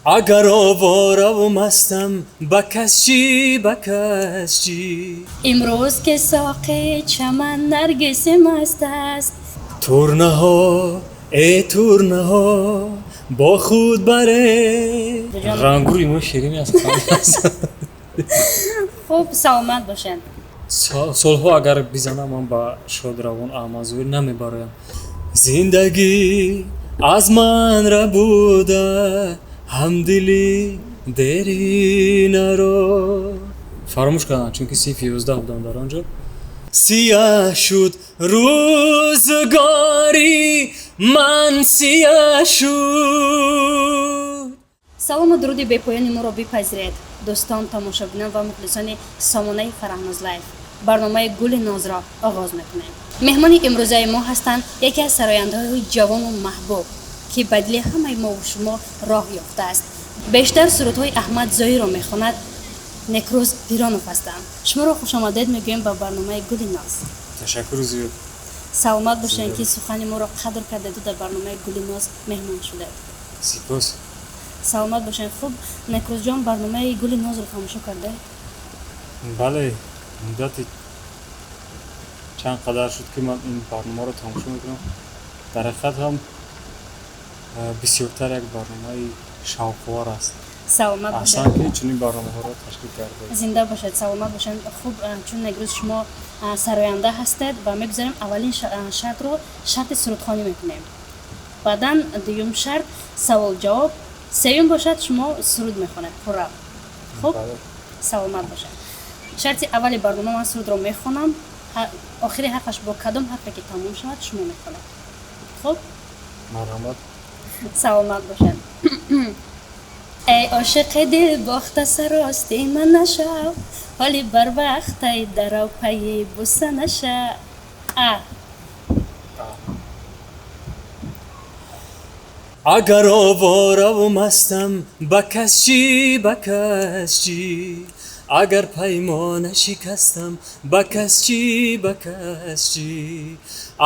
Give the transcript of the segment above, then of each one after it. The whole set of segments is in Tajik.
Агар овораву мастам, ба кас чӣ, ба кас чӣ? Имрӯз ки соқи чаман наргиси маст аст. Турнаҳо, э турнаҳо, бо худ баред. Рангури мо ширин аст. Хуб, саломат бошед. Солҳо агар бизанам, ман ба шодравон Аҳмадзоҳир намебароям. Зиндагӣ аз ман рабуда ҳамдили деринаро фаромӯш кардам, чунки синфи 11 будам дар он ҷо. Сиёҳ шуд рӯзгори ман, сиёҳ шуд. Салому дуруди бепоёни моро бипазиред, дӯстон, тамошобинон ва мухлисони сомонаи Фараҳноз Лайф. Барномаи Гули Нозро оғоз мекунем. Меҳмони имрӯзаи мо ҳастанд яке аз сарояндаҳои ҷавону маҳбуб, ки ба дили ҳамаи мову шумо роҳ ёфтааст, бештар сурудҳои Аҳмад Зоҳирро мехонад. Некрӯз Пиронов ҳастанд. Шуморо хушомадед мегӯем ба барномаи Гули Ноз. Ташаккури зиёд. Саломат бошед, ки сухани моро қадр кардеду дар барномаи Гули Ноз меҳмон шудед. Сипос. Саломат бошед. Хуб, Некрӯзҷон, барномаи Гули Нозро тамошо кардед? Бале, муддати чанд қадар шуд, ки ман ин барномаро тамошо мекунам. Дар ҳақиқат ҳам бисёртар як барномаи шавқовар аст. Саломат бошед. Аҳсан, ки чунин барномаҳоро ташкил кардед. Зинда бошед, саломат бошед. Хуб, чун Некрӯз шумо сароянда ҳастед ва мегузарем, аввалин шартро шарти сурудхонӣ мекунем, баъдан дуюм шарт савол ҷавоб, сеюм бошад, шумо суруд мехонед пурра. Хуб, саломат бошед. Шарти аввали барнома: ман сурудро мехонам, охири ҳарфаш бо кадом ҳарфе ки тамом шавад, шумо мехонед. Хуб? Марҳамат. Саломат бошед. Эй ошиқи дилбохта, сарости ман нашав, ҳоли барвақтай дарав, пайи буса наша. А. Агар овораву мастам, ба кас чӣ, ба кас чӣ? Агар паймона шикастам, ба кас чӣ, ба кас чӣ?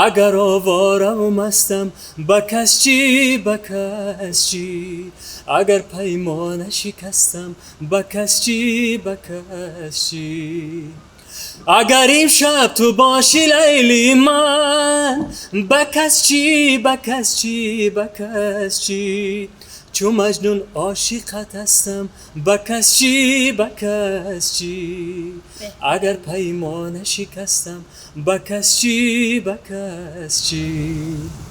Агар овораву мастам, ба кас чӣ, ба кас чӣ? Агар паймона шикастам, ба кас чӣ, ба кас чӣ? Агар имшаб ту бошӣ лайли ман, ба кас чӣ, ба кас чӣ, ба кас чӣ? Чу маҷнун ошиқат ҳастам, ба кас чӣ, ба кас чӣ? Агар паймона шикастам, ба кас чӣ, ба кас чӣ,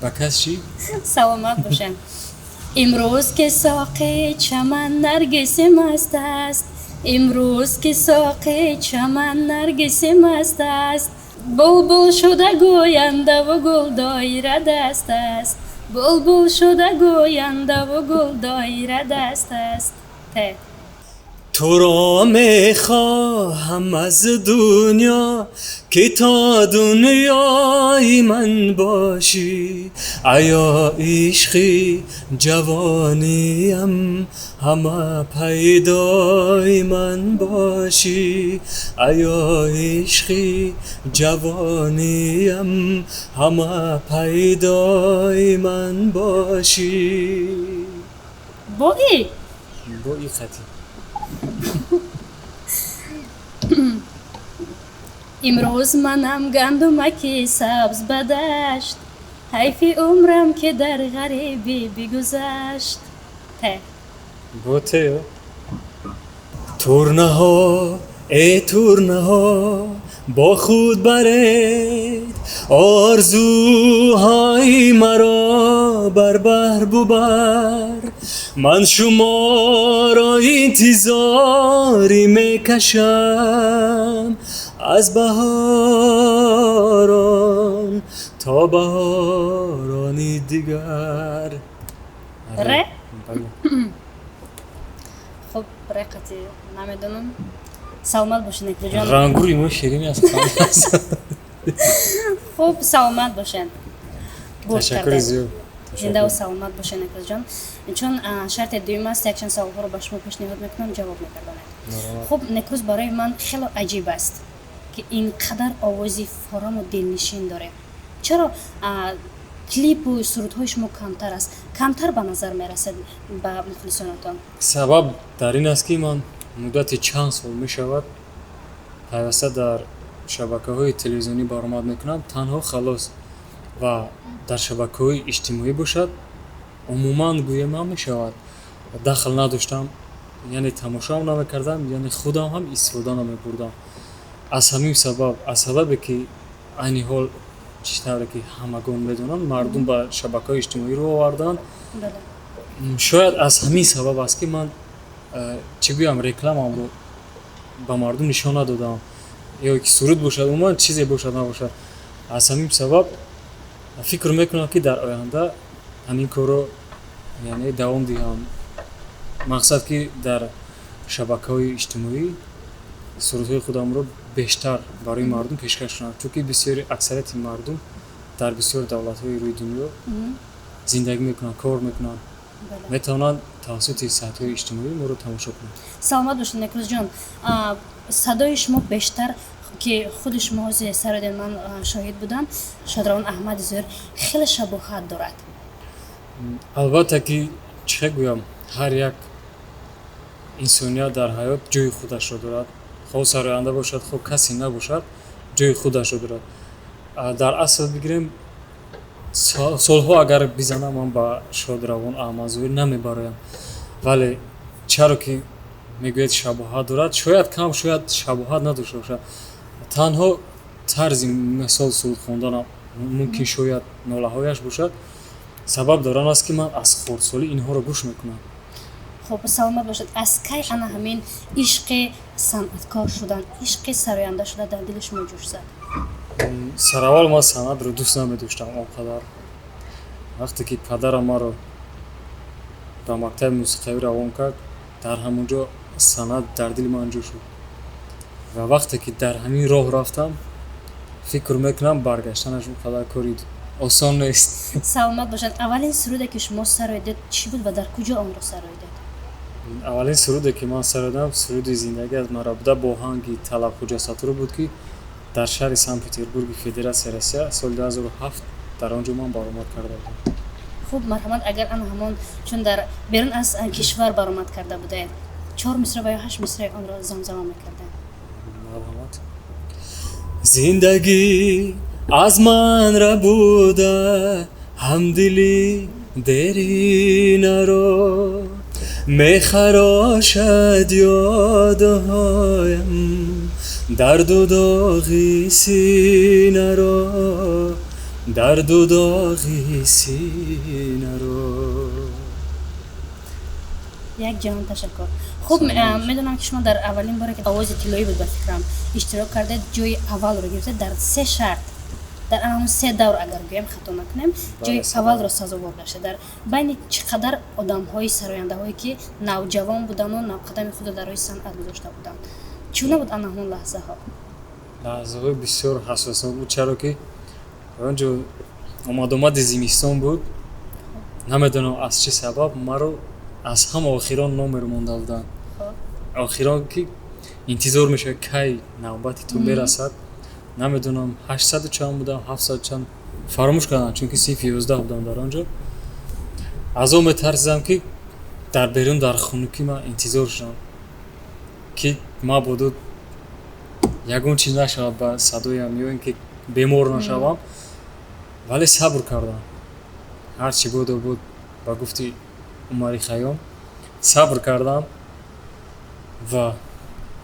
ба кас чӣ? Саломат бошед. Имрӯз ки соқи чаман наргиси маст аст, имрӯз ки соқи чаман наргиси маст аст, булбул шуда гӯяндаву гул доира даст аст, булбул шуда гӯяндаву гул доира даст аст. Те. Туро мехоҳам аз дунё, ки то дунёи ман бошӣ. Аё ишқи ҷавониям, ҳама пайдои ман бошӣ. Аё ишқи ҷавониям, ҳама пайдои ман бошӣ. Бо и? Бо и хати. Имрӯз манам гандумаки сабз ба дашт, ҳайфи умрам, ки дар ғарибӣ бигузашт. Те. Бо теё. Турнаҳо, э турнаҳо, бо худ баред орзуҳои маро бар баҳр бубар. Ман шуморо интизорӣ мекашам аз баҳорон то баҳорони дигар. Ре. Хуб, реқати намедонам. Саломат бошед, Некрӯзҷон. Рангури мо ширин аст. Хуб, саломат бошед. Ташаккури зиёд. Зиндаву саломат бошед, Некрӯзҷон. Чун шарти дуюм аст, якчанд саволҳоро ба шумо пешниҳод мекунам, ҷавоб мегардонед. Хуб, Некрӯз, барои ман хело аҷиб аст, ки ин қадар овози фораму дилнишин доред. Чаро Клипу сурудҳои шумо камтар аст, камтар ба назар мерасад ба мухлисонатон. Сабаб дар ин аст, ки ман муддати чанд сол мешавад, пайваста дар шабакаҳои телевизионӣ баромад мекунам танҳо, халос. Ва дар шабакаҳои иҷтимоӣ бошад, умуман гӯям ҳам мешавад, дахл надоштам, яъне тамошоам намекардам, яъне худам ҳам истифода намебурдам. Аз ҳамин сабаб, аз сабабе ки айни ҳол, чӣ тавре ки ҳамагон медонанд, мардум ба шабакаҳои иҷтимоӣ рӯ оварданд, шояд аз ҳамин сабаб аст, ки ман, чӣ гӯям, рекламамро ба мардум нишон надодам, ё ки суруд бошад, умуман чизе бошад, набошад. Аз ҳамин сабаб фикр мекунам, ки дар оянда ҳамин корро, яъне, давом диҳам. Мақсад, ки дар шабакаҳои иҷтимоӣ сурудҳои худамро бештар барои мардум пешкаш кунам, чунки бисёри, аксарияти мардум дар бисёр давлатҳои рӯи дунё зиндагӣ мекунанд, кор мекунанд, метавонанд тавассути сайтҳои иҷтимоӣ моро тамошо кунанд. Саломат бошед, Некрӯзҷон. Садои шумо бештар, ки худи шумо ҳозир сароден, ман шоҳид будам, Шодравон Аҳмади Зоҳир хеле шабоҳат дорад. Албатта, ки чӣ гӯям, ҳар як инсоният дар ҳаёт ҷои худашро дорад, хоҳ сароянда бошад, хоҳ касе набошад, ҷои худашро дорад. Дар асл бигирем, солҳо агар бизанам, ман ба Шодравон Аҳмадзоҳир намебароям. Вале чаро ки мегӯяд, шабоҳат дорад, шояд кам, шояд шабоҳат надошта бошад, танҳо тарзи, мисол, суруд хонданам мумкин, шояд нолаҳояш бошад. Сабаб дар он аст, ки ман аз хурдсолӣ инҳоро гӯш мекунам. Хуб, саломат бошад. Аз кай ана ҳамин ишқи санъаткор шудан, ишқи сароянда шуда дар дили шумо ҷӯш зад? Сараввал ман санъатро дӯст намедоштам он қадар. Вақте ки падарам маро ба мактаби мусиқавӣ равон кард, дар ҳамон ҷо санъат дар дили ман ҷӯ шуд. Ва вақте ки дар ҳамин роҳ рафтам, фикр мекунам, баргаштанаш он қадар кори осон нест. Саломат бошад. Аввалин суруде, ки шумо сароидед, чӣ буд ва дар куҷо онро сароидед? Аввалин суруде, ки ман сароидам, суруди «Зиндагӣ аз ман рабуда» бо оҳанги Талабхуҷа Сатторов буд, ки дар шаҳри Санкт Петербурги Федератсияи Россия соли 2007 дар он ҷо ман баромад карда будам. Хуб, марҳамат, агар ана ҳамон, чун дар берун аз кишвар баромад карда будаед, чор мисра ва ё ҳашт мисраи онро замзама мекардем. Марҳамат. Зиндагӣ аз ман рабуда ҳамдили деринаро, мехарошад ёдҳоям дарду доғи синаро, дарду доғи синаро. Як ҷаҳон ташаккур. Хуб, медонам, ки шумо дар аввалин боре, ки «Овози тиллоӣ» буд, ба фикрам, иштирок кардед, ҷои аввалро гирифтед дар се шарт, дар ҳамон се давр, агар гӯям, хато накунем, ҷои аввалро сазовор гашта дар байни чӣ қадар одамҳои, сарояндаҳое, ки навҷавон будану навқадами худро дар роҳи санъат гузошта буданд. Чӣ гуна буд ана ҳамон лаҳзаҳо? Лаҳзаҳои бисёр ҳассоснок буд, чаро ки он ҷо омадомади зимистон буд. Намедонам, аз чӣ сабаб маро аз ҳама охирон номер монда буданд. Охирон, ки интизор мешавад, кай навбати ту мерасад. Намедонам, 800-у чанд будам, 700 чанд, фаромӯш кардам, чунки синфи 11 будам дар он ҷо. Аз он метарсидам, ки дар берун дар хунукӣ ман интизор шудам, ки мабодо ягон чиз нашавад ба садоям ё ин ки бемор нашавам. Вале сабр кардам. Ҳарчи бодо буд, ба гуфти Умари Хайём, сабр кардам. Ва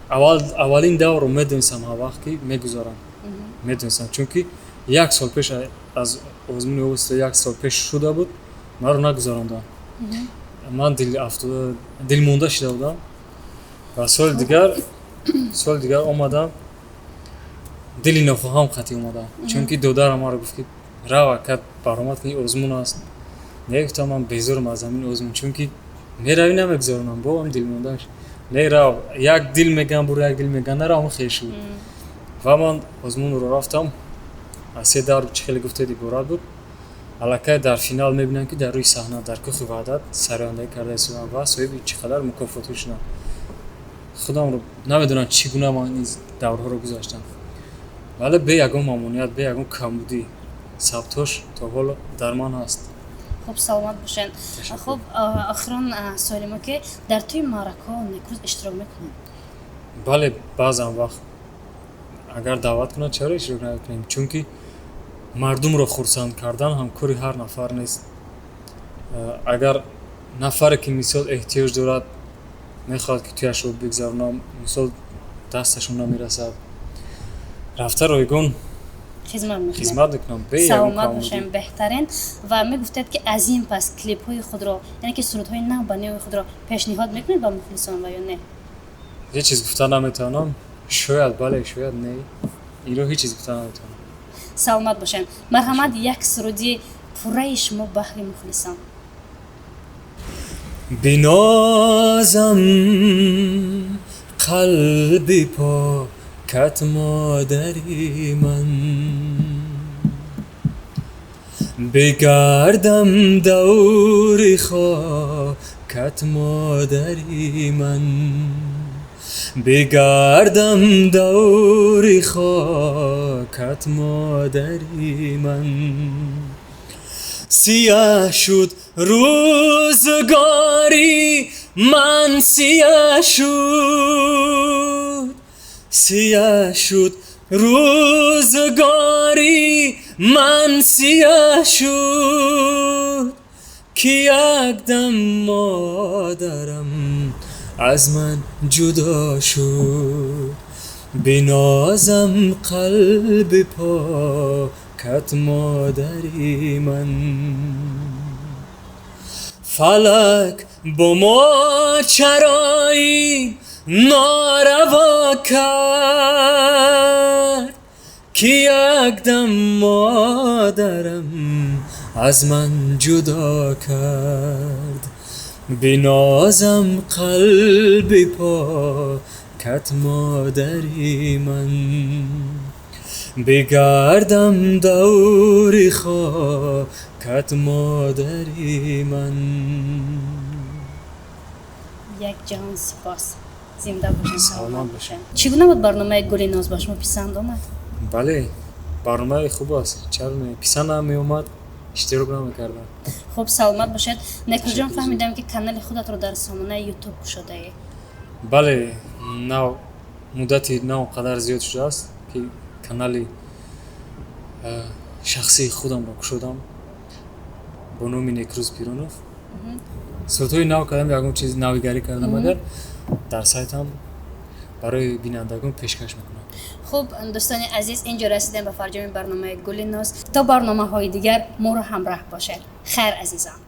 аввалин даврро медонистам, ҳар вақт ки мегузарам, медонистам, чунки як сол пеш аз озмуни «Овози», як сол пеш шуда буд, маро нагузаронданд. Ман дилмонда шуда будам. Ва соли дигар омадам, дили нохоҳам қатъӣ омадам, чунки додарам маро гуфт, ки рав, ака, баромад ки, озмун аст. Не, гуфтам, ман безорам аз ҳамин озмун, чунки меравӣ, намегузаронам. Бо ҳам дилмонда, не, рав, як дил меган бур, як дил меган нарав, хел шуд. Ва ман озмунро рафтам. Аз се давр, чӣ хеле гуфтед, иборат буд. Аллакай дар финал мебинам, ки дар рӯи саҳна дар Кӯхи Ваҳдат сарояндагӣ карда истодам ва соҳиби чӣ қадар мукофотҳо шудам. Худамро намедонам, чӣ гуна ман ин даврҳоро гузаштам, вале бе ягон мамоният, бе ягон камбудӣ. Сабтош то ҳоло дар ман ҳаст. Хуб, саломат бошед. Хуб, охирон суоли мо, ки дар тӯи маъракаҳо Некрӯз иштирок мекунед? Бале, баъзан вақт агар даъват кунад, чаро иштирок намекунем? Чунки мардумро хурсанд кардан ҳам кори ҳар нафар нест. Агар нафаре ки, мисол, эҳтиёҷ дорад, мехоҳад, ки тӯяшро бигзаронам, мисол, дасташон намерасад, рафта ройгон хизмат мекунам. Саломат бошем, беҳтарин. Ва мегуфтед, ки аз ин пас клипҳои худро, яъне ки сурудҳои нав ба нави худро пешниҳод мекунед ба мухлисон ва ё не? Ҳеҷ чиз гуфта наметавонам. Шояд бале, шояд не, инро ҳеҷ чиз гуфта наметавонам. Саломат бошем. Марҳамат, як суруди пурраи шумо баҳри мухлисон. Бинозам қалби покат, модари ман, бигардам даври хокат, модари ман, бигардам даври хокат, модари ман. Сиёҳ шуд рӯзгори ман, сиёҳ шуд, сиёҳ шуд рӯзгори ман, сиёҳ шуд, ки якдам модарам аз ман ҷудо шуд. Бинозам қалби покат, модари ман. Фалак бо мо чарои нораво кард, ки якдам модарам аз ман ҷудо кард. Бинозам қалби покат, модари ман, бигардам даври хокат, модари ман. Як ҷаҳон сипос, зинда бошед. Саломат бошед. Чӣ гуна буд барномаи Гули ноз? Ба шумо писанд омад? Бале, барномаи хуб аст. Чаро не? Писанд намеомад, иштирок намекардам. Хуб, саломат бошед, Некрӯзҷон. Фаҳмидам, ки канали худатро дар сомонаи Ютуб кушодаӣ. Бале, нав, муддати на он қадар зиёд шудааст, ки канали шахсии худамро кушодам бо номи Некрӯз Пиронов. Сурудҳои нав кардам, ягон чиз навигарӣ кардам, агар дар сайтам барои бинандагон пешкаш мекунам. Хуб, дӯстони азиз, инҷо расидем ба фарҷоми барномаи Гули ноз. То барномаҳои дигар моро ҳамроҳ бошед. Хайр, азизон.